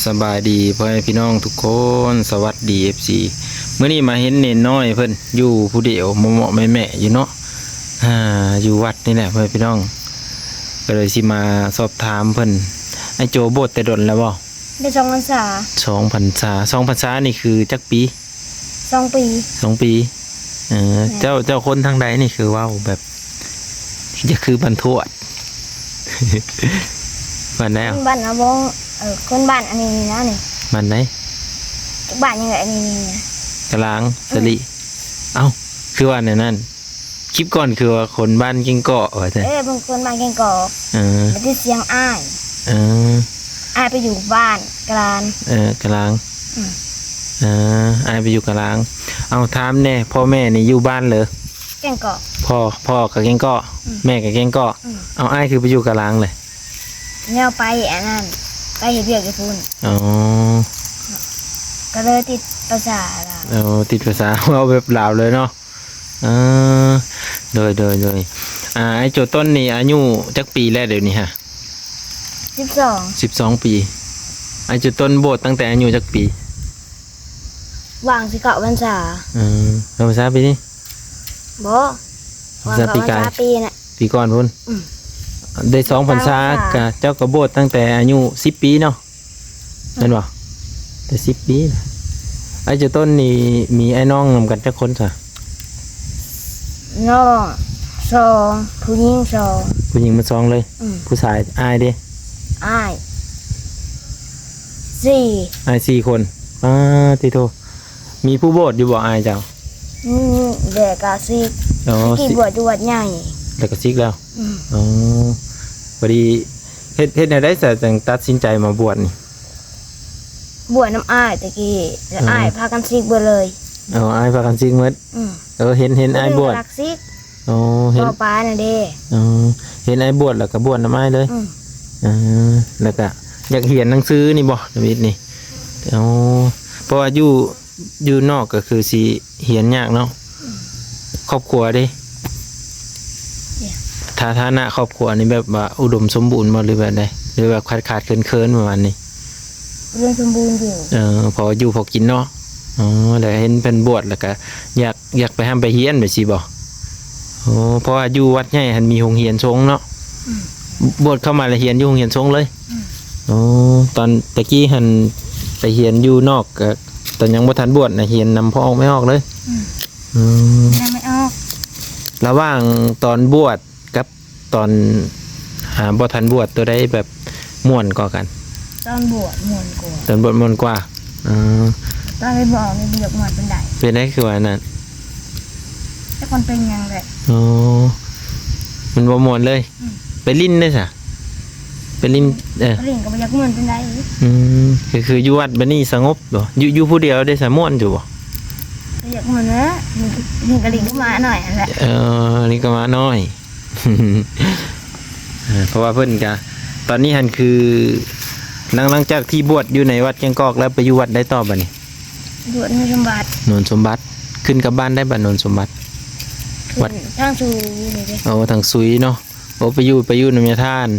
ສະບາຍດີພໍ່ແມ່ພີ່ນ້ອງທຸກຄົນ ສະຫວັດດີ ເອັຟຊີ ມື້ນີ້ມາເຫັນເນນນ້ອຍເພິ່ນຢູ່ຜູ້ດຽວເໝາະໆແມະໆຢູ່ເນາະ ອ່າ ຢູ່ວັດນີ້ແຫຼະພໍ່ແມ່ພີ່ນ້ອງ ກໍເລີຍຊິມາສອບຖາມເພິ່ນ. ອ້າຍໂຈບວດແຕ່ດົນແລ້ວບໍ່? ໄດ້ສອງພັນສາ ສອງພັນສາ ສອງພັນສານີ້ຄືຈັກປີ? ສອງປີ ສອງປີ ເອີ ແມ່ນ ເຈົ້າ ເຈົ້າຄົນທາງໃດນີ້ ຄືເວົ້າແບບ ຈະຄືບ້ານທວດ ບ້ານໃດ? ຄົນບ້ານນາວົງ ເອີ ຄົນບ້ານອັນນີ້ນະນີ້ ບ້ານໃດ? ຈັກບ້ານຫຍັງແຫຼະອັນນີ້ນະ ກະລາງ ອືມ ສະລິ ເອົ້າ ຄືວ່າແນວນັ້ນ ຄລິບກ່ອນຄືວ່າຄົນບ້ານແກ້ງເກາະວ່າຊັ້ນ ເອີ ເພິ່ນຄົນບ້ານແກ້ງເກາະ ເອີ ແລ້ວຕິດສຽງອ້າຍ ເອີ ອ້າຍໄປຢູ່ບ້ານກະລາງ ເອີ ກະລາງ ອືມ ເອີ ອ້າຍໄປຢູ່ກະລາງ ເອົາ ຖາມແດ່ ພໍ່ແມ່ນີ້ຢູ່ບ້ານເລີ? ແກ້ງເກາະ ພໍ່ ພໍ່ກໍແກ້ງເກາະ ອືມ ແມ່ກໍແກ້ງເກາະ ອືມ ເອົາ ອ້າຍຄືໄປຢູ່ກະລາງເລີຍ? ແນວໄປອັນນັ້ນ ໄປເຮັດວຽກຢູ່ພຸ້ນ ອໍ ກໍເລີຍຕິດພາສາລາວ ເອີ ຕິດພາສາ ເວົ້າແບບລາວເລີຍເນາະ ເອີ ໂດຍ ໂດຍ ໂດຍ ອ່າ ອ້າຍໂຈຕົ້ນນີ້ອາຍຸຈັກປີແລ້ວດຽວນີ້ຮະ? ສິບສອງ ສິບສອງປີ ອ້າຍໂຈຕົ້ນບວດຕັ້ງແຕ່ອາຍຸຈັກປີ? ຫວ່າງຊິເຂົ້າພັນສາ ເອີ ເຂົ້າພັນສາປີນີ້? ບໍ່ ຫວ່າງເຂົ້າພັນສາປີກາຍ ປີນະ ປີກ່ອນພຸ້ນ ອືມ ໄດ້ສອງພັນສາ ສອງພັນສາ ກະເຈົ້າກໍບວດຕັ້ງແຕ່ອາຍຸສິບປີເນາະ ແມ່ນບໍ່? ແຕ່ສິບປີ ອ້າຍໂຈຕົ້ນນີ້ມີອ້າຍນ້ອງນຳກັນຈັກຄົນຊະ? ນ້ອງສອງ ຜູ້ຍິງສອງ ຜູ້ຍິງໝົດສອງເລີຍ ອືມ ຜູ້ຊາຍ ອ້າຍເດ? ອ້າຍສີ່ ອ້າຍສີ່ຄົນ ປາດຕິໂທ ມີຜູ້ບວດຢູ່ບໍ່ອ້າຍເຈົ້າ? ອືມ ແລ້ວກໍສິກ ອໍ ສິກ ບວດຢູ່ວັດໃຫຍ່ ແລ້ວກໍສິກແລ້ວ ອືມ ອໍ ພໍດີ ເຮັດ ເຮັດແນວໃດຊະຈັ່ງຕັດສິນໃຈມາບວດນີ້? ບວດນຳອ້າຍແຕ່ກີ້ ແລ້ວ ເອີ ອ້າຍພາກັນສິກເບິດເລີຍ ເອີ ອ້າຍພາກັນສິກໝົດ ອືມ ເອີ ເຫັນ ເຫັນອ້າຍບວດ ຜູ້ໜຶ່ງກໍລັກສິກ ອໍ ເຫັນ ເວົ້າປານະເດ ອໍ ເຫັນອ້າຍບວດແລ້ວກໍບວດນຳອ້າຍເລີຍ ອືມ ເອີ ແລ້ວກໍຢາກຮຽນໜັງສືນີ້ບໍ່ ທຳອິດນີ້? ອໍ ເພາະວ່າຢູ່ ຢູ່ນອກກໍຄືຊິຮຽນຍາກເນາະ ອືມ ຄອບຄົວເດ? ຖາ ຖານະຄອບຄົວນີ້ແບບວ່າອຸດົມສົມບູນບໍ່ ຫຼືແບບໃດ? ຫຼືແບບຂາດໆເຂີນໆປະມານນີ້? ອຸດົມສົມບູນຢູ່ ເອີ ພໍຢູ່ພໍກິນເນາະ ອໍ ແລ້ວເຫັນເພິ່ນບວດ ແລ້ວກະຢາກ ຢາກໄປຮ່ຳໄປຮຽນແບບຊີ້ບໍ່? ໂອ້ ເພາະວ່າຢູ່ວັດໃຫຍ່ຫັ້ນມີໂຮງຮຽນຊົງເນາະ ອືມ ບວດເຂົ້າມາແລ້ວຮຽນຢູ່ໂຮງຮຽນຊົງເລີຍ ອືມ ໂອ້ ຕອນແຕ່ກີ້ຫັ້ນໄປຮຽນຢູ່ນອກ ກໍຕອນຍັງບໍ່ທັນບວດນະ ຮຽນນຳພໍ່ອອກແມ່ອອກເລີຍ ອືມ ອືມ ແມ່ອອກ ລະຫວ່າງຕອນບວດກັບຕອນ ອ່າ ບໍ່ທັນບວດ ໂຕໃດແບບມ່ວນກວ່າກັນ? ຕອນບວດມ່ວນກວ່າ ຕອນບວດມ່ວນກວ່າ ເອີ ຕອນໄປບວດນີ້ບໍ່ຢາກມ່ວນປານໃດ ເປັນໃດຄືວ່ານັ້ນ? ຈັກມັນເປັນຫຍັງແຫຼະ ໂອ້ ມັນບໍ່ມ່ວນເລີຍ ອືມ ໄປຫຼິ້ນເດ້ຊະ ໄປຫຼິ້ນ ເອີ ໄປຫຼິ້ນກໍບໍ່ຢາກມ່ວນປານໃດ ອືມ ກໍຄືຢູ່ວັດບັດນີ້ສະຫງົບບໍ່? ຢູ່ ຢູ່ຜູ້ດຽວເດ້ຊະ ມ່ວນຢູ່ບໍ່? ກໍຢາກມ່ວນແຫຼະ ຫຼິ້ນກໍຫຼິ້ນກັບໝານ້ອຍຫັ້ນແຫຼະ ເອີ ຫຼິ້ນກັບໝານ້ອຍ ເອີ ເພາະວ່າເພິ່ນກະ ຕອນນີ້ຫັ້ນຄື ຫຼັງ ຫຼັງຈາກທີ່ບວດຢູ່ໃນວັດແກ້ງກອກແລ້ວ ໄປຢູ່ວັດໃດຕໍ່ບັດນີ້? ຢູ່ໂນນສົມບັດ ໂນນສົມບັດ ຂຶ້ນກັບບ້ານໄດ້ບັດໂນນສົມບັດ? ວັດທາງຊຸຍນີ້ເດ້ ໂອ້ ທາງຊຸຍເນາະ ໂອ້ ໄປຢູ່ ໄປຢູ່ນຳຍາທ່ານ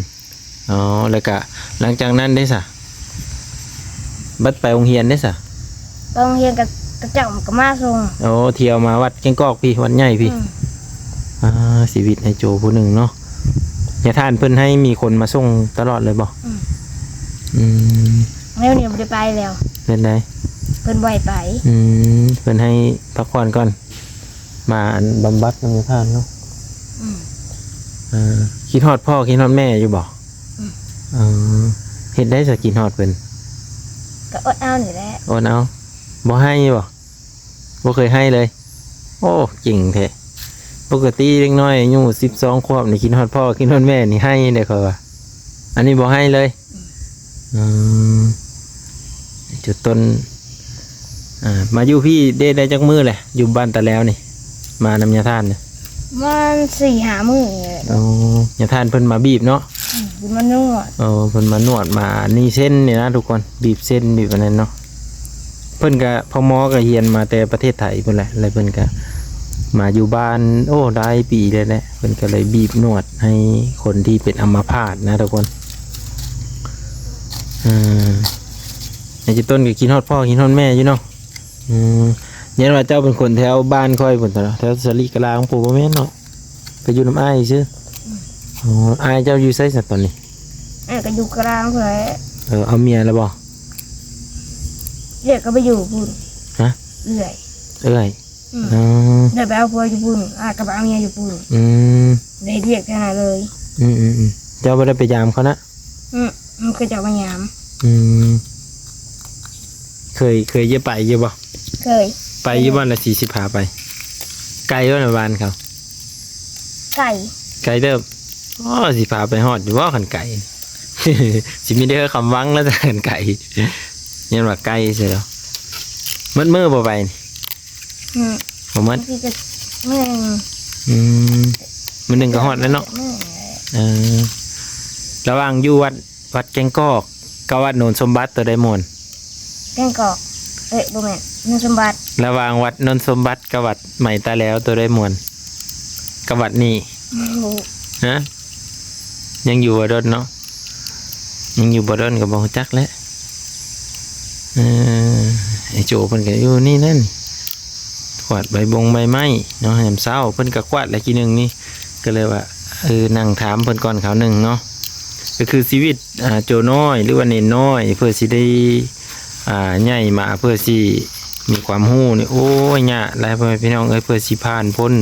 ອໍ ແລ້ວກະຫຼັງຈາກນັ້ນເດ້ຊະ? ບັດໄປໂຮງຮຽນເດ້ຊະ? ໄປໂຮງຮຽນກໍ ເຂົາເຈົ້າກໍມາສົ່ງ ໂອ້ ທ່ຽວມາວັດແກ້ງກອກພີ້ ວັດໃຫຍ່ພີ້ ອືມ ອ່າ ຊີວິດອ້າຍໂຈຜູ້ໜຶ່ງເນາະ ຍາທ່ານເພິ່ນໃຫ້ມີຄົນມາສົ່ງຕະຫຼອດເລີຍບໍ່? ອືມ ອືມ ແລ້ວນີ້ບໍ່ໄດ້ໄປແລ້ວ ເປັນໃດ? ເພິ່ນບໍ່ໃຫ້ໄປ ອືມ ເພິ່ນໃຫ້ພັກຜ່ອນກ່ອນ ມາອັນບຳບັດນຳຍາທ່ານເນາະ ອືມ ເອີ ຄິດຮອດພໍ່ຄິດຮອດແມ່ຢູ່ບໍ່? ອືມ ເອີ ເຮັດໃດຊະ ຄິດຮອດເພິ່ນ? ກໍອົດເອົານີ້ແຫຼະ ອົດເອົາ ບໍ່ໄຫ້ບໍ່? ບໍ່ເຄີຍໄຫ້ເລີຍ ໂອ້ ເກັ່ງແທ້ ປົກກະຕິເດັກນ້ອຍອາຍຸສິບສອງຂວບນີ້ ຄິດຮອດພໍ່ຄິດຮອດແມ່ນີ້ໄຫ້ເດ້ ຂ້ອຍວ່າ ອັນນີ້ບໍ່ໄຫ້ເລີຍ ອືມ ຈຸດຕົ້ນ ອ່າ ມາຢູ່ພີ້ໄດ້ ໄດ້ຈັກມື້ແຫຼະ ຢູ່ບ້ານຕາແລວນີ້ ມານຳຍາທ່ານນີ້? ປະມານສີ່ຫ້າມື້ນີ້ແຫຼະ ໂອ້ ຍາທ່ານເພິ່ນມາບີບເນາະ ອືມ ເພິ່ນມານວດ ໂອ້ ເພິ່ນມານວດ ມານີ້ເສັ້ນນີ້ນະທຸກຄົນ ບີບເສັ້ນບີບອັນນັ້ນເນາະ ເພິ່ນກະ ພໍ່ໝໍກະຮຽນມາແຕ່ປະເທດໄທພຸ້ນແຫຼະ ແລ້ວເພິ່ນກະມາຢູ່ບ້ານ ໂອ້ ຫຼາຍປີແລ້ວແຫຼະ ເພິ່ນກະເລີຍບີບນວດໃຫ້ຄົນທີ່ເປັນອຳມະພາດນະທຸກຄົນ ເອີ ອ້າຍເຈຕົ້ນກໍຄິດຮອດພໍ່ຄິດຮອດແມ່ຢູ່ເນາະ. ອືມ ຢ້ານວ່າເຈົ້າເປັນຄົນແຖວບ້ານຂ້ອຍພຸ້ນຕະ ແຖວສາລີກະລາຂອງຜູ້ ບໍ່ແມ່ນເນາະ ໄປຢູ່ນຳອ້າຍຊື່. ອໍ ອ້າຍເຈົ້າຢູ່ໃສຊະຕອນນີ້? ອ້າຍກໍຢູ່ກະລາພຸ້ນແຫຼະ. ເອີ ເອົາເມຍແລ້ວບໍ່? ເອື້ອຍກໍໄປຢູ່ພຸ້ນ. ຮະ? ເອື້ອຍ ເອື້ອຍ. ອືມ ອໍ ໄດ້ໄປເອົາຜົວຢູ່ພຸ້ນ ອ້າຍກໍໄປເອົາເມຍຢູ່ພຸ້ນ. ອືມ ໄດ້ເຮັດວຽກແຖວນັ້ນເລີຍ. ອືມໆໆ ເຈົ້າບໍ່ໄດ້ໄປຢາມເຂົານະ? ອືມ ເຂົາເຈົ້າມາຢາມ. ອືມ ເຄີຍ ເຄີຍຈະໄປຢູ່ບໍ່? ເຄີຍ. ໄປຢູ່ບໍ່ລະ ຊິ ຊິພາໄປ? ໄກບໍ່ລະບ້ານເຂົາ? ໄກ ໄກເຕີບ. ອໍ ຊິພາໄປຮອດຢູ່ບໍ່ຄັນໄກ? ຊິມີແຕ່ເຮືອຄຳວັງລະ ຄັນໄກ ຍ້ອນວ່າໄກຊະດອກ. ໝົດມື້ບໍ່ໄປນີ້? ອືມ ບໍ່ໝົດ. ບາງທີກໍມື້ໜຶ່ງ. ອືມ ມື້ໜຶ່ງກໍຮອດແລ້ວເນາະ. ມື້ໜຶ່ງແຫຼະ. ເອີ ລະຫວ່າງຢູ່ວັດ ວັດແກ້ງກອກກັບວັດໂນນສົມບັດ ໂຕໃດມ່ວນ? ແກ້ງກອກ ເອີຍ ບໍ່ແມ່ນ ໂນນສົມບັດ. ລະຫວ່າງວັດໂນນສົມບັດກັບວັດໄໝຕາແລວ ໂຕໃດມ່ວນ? ກັບວັດນີ້. ບໍ່ຮູ້. ຮະ? ຍັງຢູ່ບໍ່ດົນເນາະ ຍັງຢູ່ບໍ່ດົນກໍບໍ່ຮູ້ຈັກແຫຼະ. ເອີ ໄອ້ໂຈເພິ່ນກໍຢູ່ນີ້ແຫຼະ ກວາດໃບບົງໃບໄມ້ເນາະ ຍາມເຊົ້າເພິ່ນກໍກວາດແຫຼະ ກີໜຶ່ງນີ້ ກໍເລີຍວ່າ ເອີ ນັ່ງຖາມເພິ່ນກ່ອນຄາວໜຶ່ງເນາະ. ກໍຄືຊີວິດ ອ່າ ໂຈນ້ອຍ ຫຼືວ່າເນນນ້ອຍ ເພື່ອຊິໄດ້ ອ່າ ໃຫຍ່ມາ ເພື່ອຊິມີຄວາມຮູ້ນີ້ ໂອ້ຍ ຍາກຫຼາຍ ພໍ່ແມ່ພີ່ນ້ອງເອີຍ ເພື່ອຊິຜ່ານພົ້ນ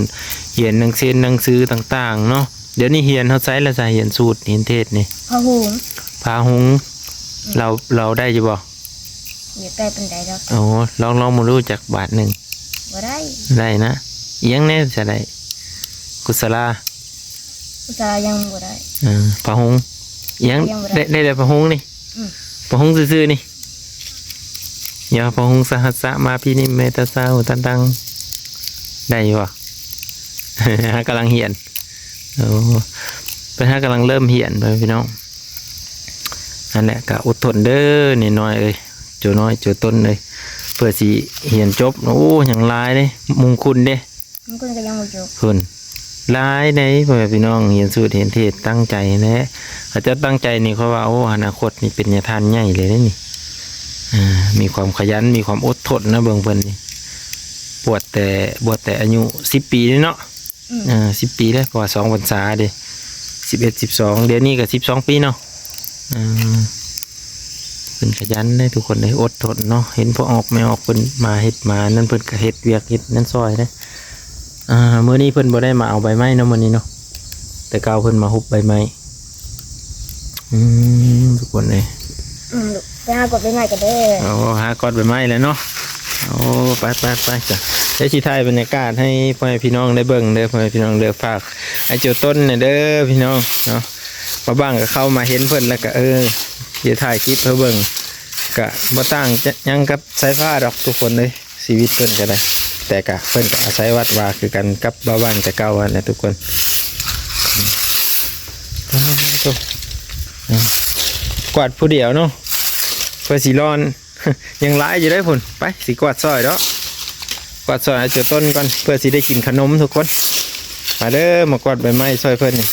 ຮຽນໜັງເຊນໜັງສືຕ່າງໆເນາະ. ດຽວນີ້ຮຽນຮອດໃສແລ້ວຊະ? ຮຽນສູດຮຽນເທດນີ້ ພາຫຸງ. ພາຫຸງ. ອືມ ລາວ ລາວໄດ້ຢູ່ບໍ່? ບໍ່ໄດ້ປານໃດດອກ. ໂອ້ ລອງ ລອງເບິ່ງດູຈັກບາດໜຶ່ງ. ບໍ່ໄດ້. ໄດ້ນະ. ອີ່ຫຍັງແດ່ຈະໄດ້? ກຸສະລາ. ອຸດສາຍັງບໍ່ໄດ້. ເອີ ພະຫົງ ອີ່ຫຍັງ ຍັງບໍ່ໄດ້ ໄດ້ ໄດ້ແຕ່ພະຫົງນີ້. ອືມ ພະຫົງຊື່ໆນີ້. ຍາພະຫົງສະຫັດສະມາພິນິມເມຕະສາຫຸຕັນຕັງ ໄດ້ຢູ່ບໍ່? ຫາກຳລັງຮຽນ. ໂອ້ ເພິ່ນຫາກຳລັງເລີ່ມຮຽນ ພໍ່ແມ່ພີ່ນ້ອງ. ນັ້ນແຫຼະ ກະອົດທົນເດີ ເນນນ້ອຍເອີຍ ໂຈນ້ອຍ ໂຈຕົ້ນເອີຍ ເພື່ອຊິຮຽນຈົບ. ໂອ້ ຍັງຫຼາຍເດ້ ມຸງຄຸນເດ້. ບາງຄົນກໍຍັງບໍ່ຈົບ ພຸ້ນ ຫຼາຍໃດ໋ ພໍ່ແມ່ພີ່ນ້ອງ ຮຽນສູດຮຽນເທດ ຕັ້ງໃຈແຫຼະ. ເຂົາເຈົ້າຕັ້ງໃຈນີ້ ເຂົາວ່າ ໂອ້ ອະນາຄົດນີ້ເປັນຍາທ່ານໃຫຍ່ເລີຍເດ້ນີ້. ອ່າ ມີຄວາມຂະຫຍັນ ມີຄວາມອົດທົນນະ ເບິ່ງເພິ່ນນີ້ ບວດແຕ່ ບວດແຕ່ອາຍຸສິບປີນີ້ເນາະ. ອືມ ເອີ ສິບປີເດ້ ເພາະວ່າສອງພັນສາເດ້ ສິບເອັດ ສິບສອງ ດຽວນີ້ກໍສິບສອງປີເນາະ. ອ່າ ເພິ່ນຂະຫຍັນເດ້ທຸກຄົນເດ້ ອົດທົນເນາະ. ເຫັນພໍ່ອອກແມ່ອອກເພິ່ນມາເຮັດມານັ້ນ ເພິ່ນກໍເຮັດວຽກເຮັດນັ້ນຊ່ອຍເດ້. ອ່າ ມື້ນີ້ເພິ່ນບໍ່ໄດ້ມາເອົາໃບໄມ້ເນາະ ມື້ນີ້ເນາະ ແຕ່ເກົ່າເພິ່ນມາຮຸບໃບໄມ້. ອືມ ທຸກຄົນເອີຍ ອືມ ໄປຫາກວາດໃບໄມ້ກັນເດີ. ໂອ້ ຫາກວາດໃບໄມ້ແລ້ວເນາະ. ໂອ້ ໄປໆໆ ຈ້ະ ດຽວຊິຖ່າຍບັນຍາກາດໃຫ້ພໍ່ແມ່ພີ່ນ້ອງໄດ້ເບິ່ງເດີ ພໍ່ແມ່ພີ່ນ້ອງເດີ. ຝາກອ້າຍໂຈຕົ້ນແດ່ເດີພີ່ນ້ອງເນາະ. ບ່າວບ້າງກໍເຂົ້າມາເຫັນເພິ່ນແລ້ວກໍ ເອີ ຊິຖ່າຍຄລິບໃຫ້ເບິ່ງ ກະບໍ່ຕ່າງຫຍັງກັບສາຍຟ້າດອກທຸກຄົນເອີຍ ຊີວິດເພິ່ນກໍໄດ້. ແຕ່ກະເພິ່ນກໍອາໄສວັດວາຄືກັນກັບບ່າວບ້າງແຕ່ເກົ່າຫັ້ນແຫຼະທຸກຄົນ. ກວາດຜູ້ດຽວເນາະ ເພື່ອຊິຮ້ອນ. ຍັງຫຼາຍຢູ່ເດ້ພຸ້ນ. ໄປ ຊິກວາດຊ່ອຍເນາະ ກວາດຊ່ອຍອ້າຍໂຈຕົ້ນກ່ອນ ເພື່ອຊິໄດ້ກິນຂະໜົມທຸກຄົນ. ມາເດີ ມາກວາດໃບໄມ້ຊ່ອຍເພິ່ນນີ້.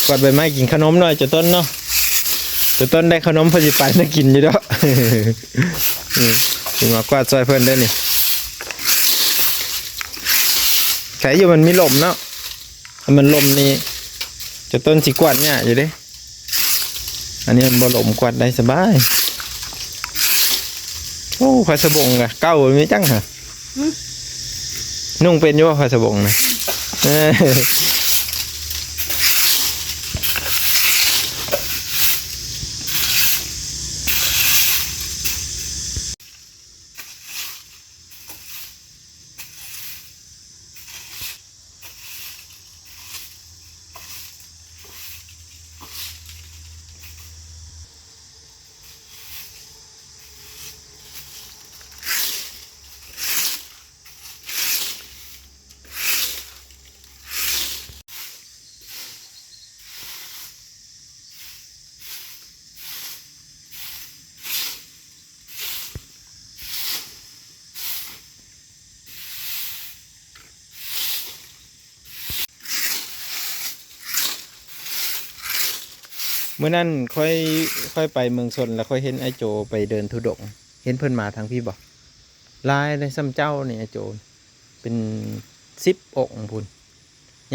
ກວາດໃບໄມ້ກິນຂະໜົມເນາະ ໂຈຕົ້ນເນາະ. ໂຈຕົ້ນໄດ້ຂະໜົມ ເພິ່ນຊິປັ່ນໃຫ້ກິນຢູ່ດອກ. ອືມ ຊິມາກວາດຊ່ອຍເພິ່ນເດີນີ້. ໃສຢູ່ ມັນມີລົມເນາະ. ຄັນມັນລົມນີ້ ໂຈຕົ້ນຊິກວາດຍາກຢູ່ເດ້. ອັນນີ້ມັນບໍ່ລົມ ກວາດໄດ້ສະບາຍ. ໂອ້ ຜ້າສະບົງກະເກົ່າມີຈັງຫະ. ຫຶ? ນຸ່ງເປັນຢູ່ບໍ່ ຜ້າສະບົງນະ? ເອີ. ມື້ນັ້ນຂ້ອຍ ຂ້ອຍໄປເມືອງຊົນ ແລ້ວຂ້ອຍເຫັນອ້າຍໂຈໄປເດີນທຸດົງ. ເຫັນເພິ່ນມາທາງພີ້ບໍ່? ຫຼາຍເດ້ ສ່ຳເຈົ້ານີ້ອ້າຍໂຈ ເປັນສິບອົງພຸ້ນ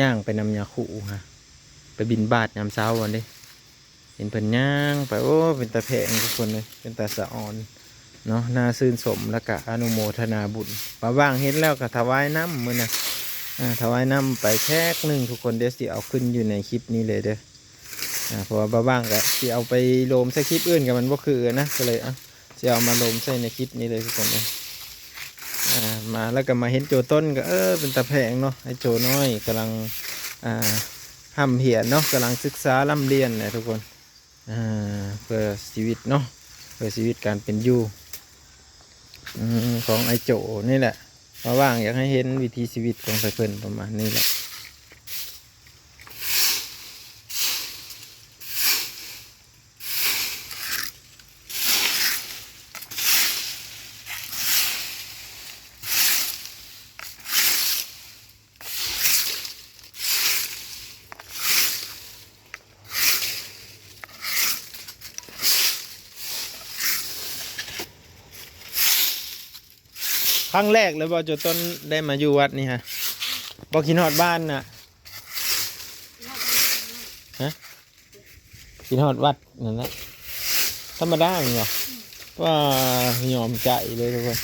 ຍ່າງໄປນຳຍາຄູຫາ ໄປບິນບາດຍາມເຊົ້າຫັ້ນເດ້. ເຫັນເພິ່ນຍ່າງໄປ ໂອ້ ເປັນຕາແພງທຸກຄົນເອີຍ ເປັນຕາສະອອນເນາະ ໜ້າຊື່ນຊົມ ແລ້ວກະອະນຸໂມທະນາບຸນ. ບ່າວຫວ່າງເຫັນແລ້ວກະຖວາຍນ້ຳມື້ນະ ອາ ຖວາຍນ້ຳໄປແຂກໜຶ່ງທຸກຄົນ. ດຽວຊິເອົາຂຶ້ນຢູ່ໃນຄລິບນີ້ເລີຍເດີ ອາ ເພາະວ່າບ່າວຫວ່າງກະຊິເອົາໄປໂລມໃສ່ຄລິບອື່ນ ກະມັນບໍ່ຄືນະ ກະເລີຍ ເອົາ ຊິເອົາມາລົມໃສ່ໃນຄລິບນີ້ເລີຍທຸກຄົນເອີຍ. ອາ ມາແລ້ວກໍມາເຫັນໂຈຕົ້ນກໍ ເອີ ເປັນຕາແພງເນາະ ໄອ້ໂຈນ້ອຍກຳລັງ ອ່າ ຮ່ຳຮຽນເນາະ ກຳລັງສຶກສາລ່ຳລຽນນະທຸກຄົນ ເພື່ອຊີວິດເນາະ ເພື່ອຊີວິດການເປັນຢູ່ ອືມ ຂອງໄອ້ໂຈນີ້ແຫຼະ. ບ່າວຫວ່າງຢາກໃຫ້ເຫັນວິຖີຊີວິດຂອງໄທເພິ່ນປະມານນີ້ແຫຼະ. ຄັ້ງແລກເລີຍບໍ່ ໂຈຕົ້ນ ໄດ້ມາຢູ່ວັດນີ້ຮະ? ບໍ່ຄິດຮອດບ້ານນະ? ຮະ? ຄິດຮອດວັດນັ້ນແຫຼະ ທຳມະດາແມ່ນບໍ່? ວ່າຍອມໃຈເລີຍທຸກຄົນ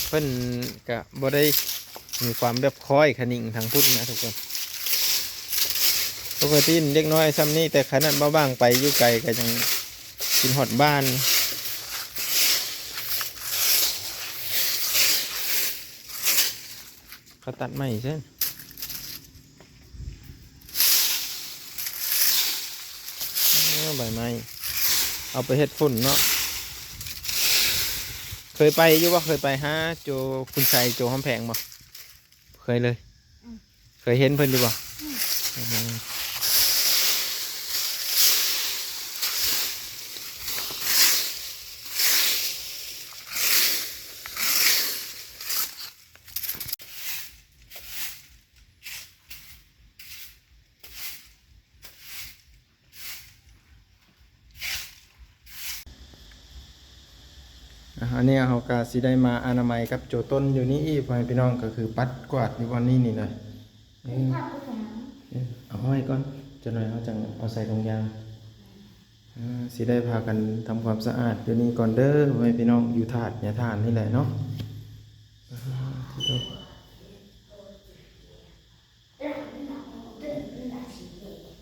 ເພິ່ນກະບໍ່ໄດ້ມີຄວາມແບບຄ້ອຍຂະໜິງທາງພຸ້ນນະທຸກຄົນ. ປົກກະຕິເດັກນ້ອຍຊ່ຳນີ້ ແຕ່ຂະໜາດບ່າວຫວ່າງໄປຢູ່ໄກກະຍັງ ກິນຮອດບ້ານ. ເຂົາຕັດໄມ້ຊັ້ນ ເອີ ໃບໄມ້ ເອົາໄປເຮັດຝຸ່ນເນາະ. ເຄີຍໄປຢູ່ບໍ່? ເຄີຍໄປຫາໂຈຄຸນໄຊ ໂຈຫອມແພງບໍ່? ເຄີຍເລີຍ. ອືມ ເຄີຍເຫັນເພິ່ນຢູ່ບໍ່? ອືມ ອືມ. ອາ ອັນນີ້ເຮົາກະຊິໄດ້ມາອະນາໄມກັບໂຈຕົ້ນຢູ່ນີ້ອີກ ພໍ່ແມ່ພີ່ນ້ອງ ກະຄືປັດກວາດຢູ່ບ່ອນນີ້ນີ້ເລີຍ. ເອີ ເອົາໄວ້ກ່ອນ ຈັກໜ້ອຍເຮົາຈັ່ງເອົາໃສ່ຖົງຢາງ. ເອີ ຊິໄດ້ພາກັນທຳຄວາມສະອາດຢູ່ນີ້ກ່ອນເດີ ພໍ່ແມ່ພີ່ນ້ອງ ຢູ່ທາດຍາທານນີ້ແຫຼະເນາະ.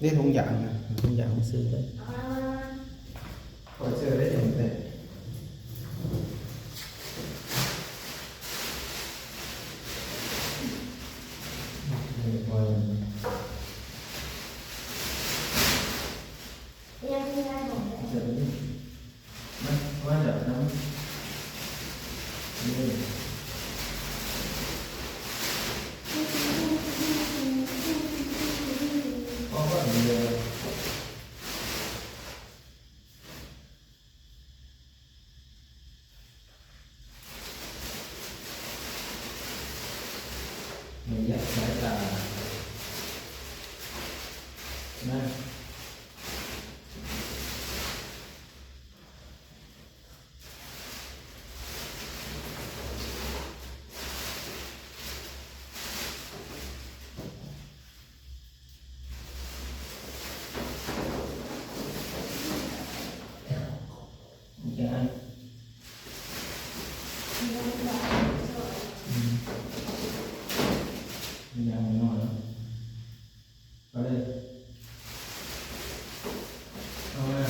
ເດ້ຖົງຢາງນະ ຖົງຢາງຊື້ໄດ້ ຂ້ອຍເຊື່ອໄດ້ຈັ່ງແທ້. ໄລຍະສາຍຕາ ນະ. ເອົາເລີຍ ເອົາມາ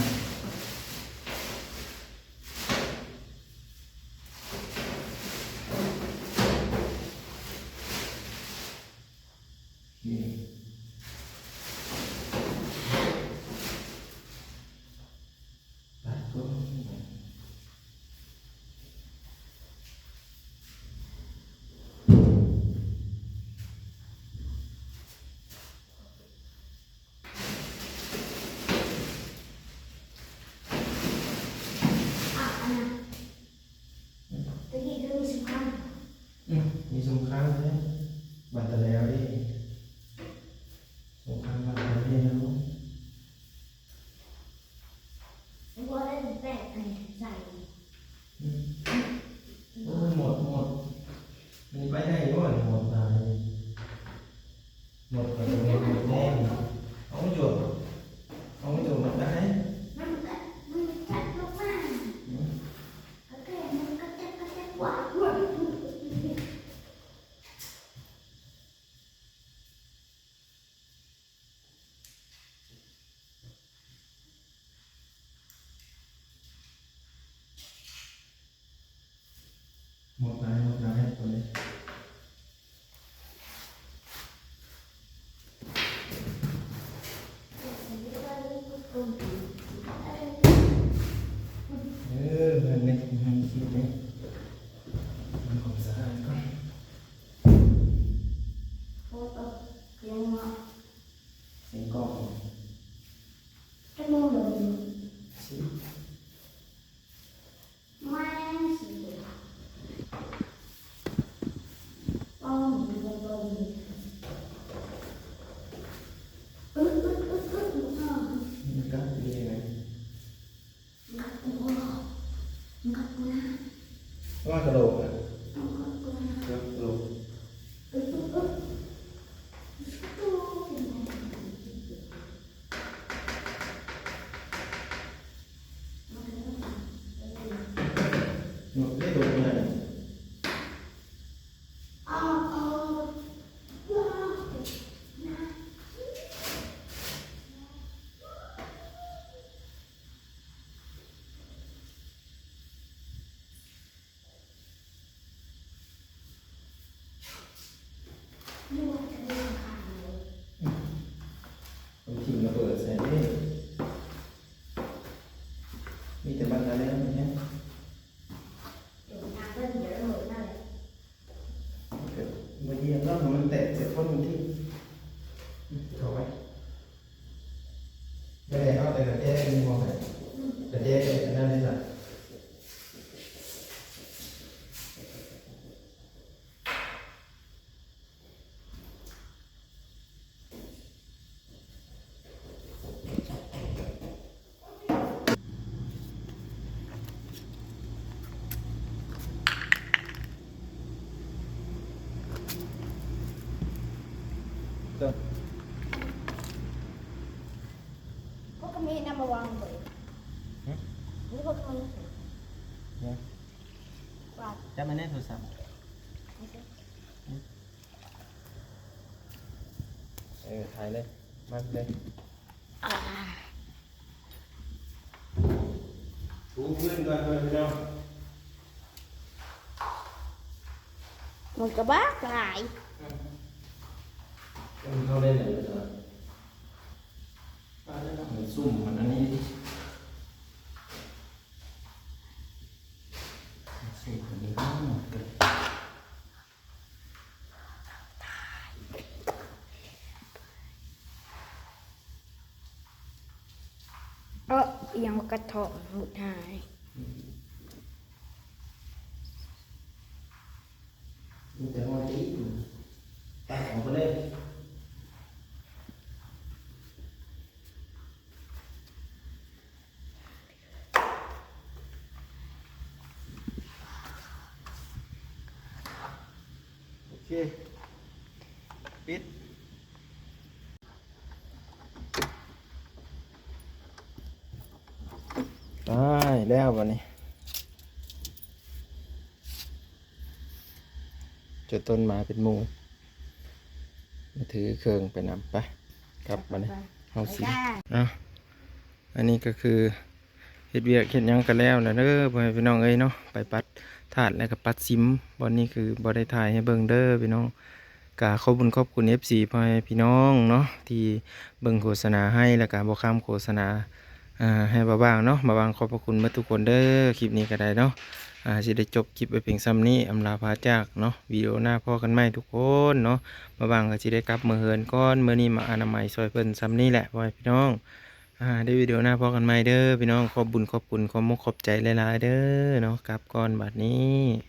ໂອເຄ. ອືມ ມີສົງຄາມແທ້ ບັດຕະແລວເດ້ ສົງຄາມບັດຕະແລວ. ບໍ່ໄດ້ແບກອັນນີ້ໃສ່. ອືມ ໂອ້ຍ ໝົດ ໝົດ ມັນໄປໄດ້ບໍ່ ໝົດຫຼາຍ. ໝົດກໍບໍ່ໝົດແນ່. ເອົາມາໂຍນ ເອົາມາໂຍນມັນໄດ້. ມັນກໍ ມັນກັດລົງມາ. ອືມ ໂອເຄ ມັນກະຈັກກະຈັກ ວ້າວ. ໝົດຫຼາຍ ໝົດຫຼາຍຄົນເດ້. ເອີ ເພິ່ນເດ້ ເພິ່ນຄິດເດ້ ເບິ່ງຂອງສະຫາຍກ່ອນ. ໂອ້ ໂຕ ສຽງເນາະ ສຽງກ້ອງ ຈັກໂມງແລ້ວ? ສິບ ແມ່ນສິບໂມງ. ອໍ ມີເບິ່ງ ອຶ ອຶ ອຶ ອຶ ອຶ ອຶ ອຶ ອຶ ອຶ ອຶ ອຶ ອຶ ອຶ ອຶ ອຶ ອຶ ອຶ ອຶ ອຶ ອືມ ກັດ ໂອ້ ມັນກັດກູນະ ວ່າກະໂຫຼກນະ ມັນກັດກູນະ ກະໂຫຼກ ອຶ ອຶ ອຶ ອຶ ອຶ ອຶ ອຶ ອຶ ອຶ ອຶ ອຶ ອືມ ເດ້ ໂດນເມື່ອຍ. ມັນຖິ້ມລະເບີດໃສ່ເດ້ ມີແຕ່ບັກກະແລວນີ້ແຫຼະ. ເອີ ທາງເພິ່ນເດີ ນັ້ນແຫຼະ ກະບໍ່ຢຽບແລ້ວ ມັນແຕກໃສ່ຄົນທີ່ ອືມ ເຂົ້າໄປ ບໍ່ໄດ້ເອົາແຕ່ກະແຈນີ້ບໍ່ໃຫ້ ອືມ ກະແຈອັນນັ້ນນີ້ລະ. ພວກກະມີນຳມາວາງເບີ ຫຶ ນີ້ພວກກະມີ ຫຍັງ ວ່າ ຈັບມາແນ່ໂທລະສັບ ນີ້ຊິ ເອີ ຖ່າຍເລີຍ ມາເລີຍ ອ່າ ຖູພື້ນກ່ອນເດີພີ່ນ້ອງ ມັນກະບັກຫຼາຍ ເອີ ເຂົ້າໄດ້ແລ້ວ ປາດເດີ ມັນຊຸ່ມ ມັນອັນນີ້ ຊຸ່ມອັນນີ້ ເອີ ອີ່ຫຍັງວ່າກະເທາະ ໝົດຫາຍ ມີແຕ່ຮອຍຕີນ ຕັດອອກໄປເລີຍ. ໂອເຄ ປິດ ໄດ້ແລ້ວບາດນີ້ ຈະຕົ້ນມາເປັນໝູ່ ມາຖືເຄື່ອງໄປນຳ ໄປ ກັບບາດນີ້ ເຮົາຊິ ໄປ ເອົາ ອັນນີ້ກະຄື ເຮັດວຽກເຮັດຫຍັງກະແລ້ວແລ້ວເດີ ພໍ່ແມ່ພີ່ນ້ອງເອີຍເນາະ ໄປປັດຖາດແລ້ວກະປັດຊິມ ບ່ອນນີ້ຄືບໍ່ໄດ້ຖ່າຍໃຫ້ເບິ່ງເດີພີ່ນ້ອງ ກະຂອບບຸນຂອບຄຸນເອັຟຊີພໍ່ແມ່ພີ່ນ້ອງເນາະ ທີ່ເບິ່ງໂຄສະນາໃຫ້ ແລ້ວກະບໍ່ຂ້າມໂຄສະນາ ອ່າ ໃຫ້ບ່າວຫວ່າງເນາະ ບ່າວຫວ່າງຂອບພະຄຸນໝົດທຸກຄົນເດີ ຄລິບນີ້ກະໄດ້ເນາະ ອ່າ ຊິໄດ້ຈົບຄລິບໄວ້ພຽງຊ່ຳນີ້ ອຳລາພາຈາກເນາະ ວິດີໂອໜ້າພໍ້ກັນໃໝ່ທຸກຄົນເນາະ ບ່າວຫວ່າງກະຊິໄດ້ກັບເມືອເຮືອນກ່ອນ ມື້ນີ້ມາອະນາໄມຊ່ອຍເພິ່ນຊ່ຳນີ້ແຫຼະ ພໍ່ແມ່ພີ່ນ້ອງ. ອ່າ ໃນວິດີໂອໜ້າພໍ້ກັນໃໝ່ເດີພີ່ນ້ອງ ຂອບບຸນຂອບຄຸນ ຂອບມຸກຂອບໃຈຫຼາຍໆເດີເນາະ ກັບກ່ອນບາດນີ້.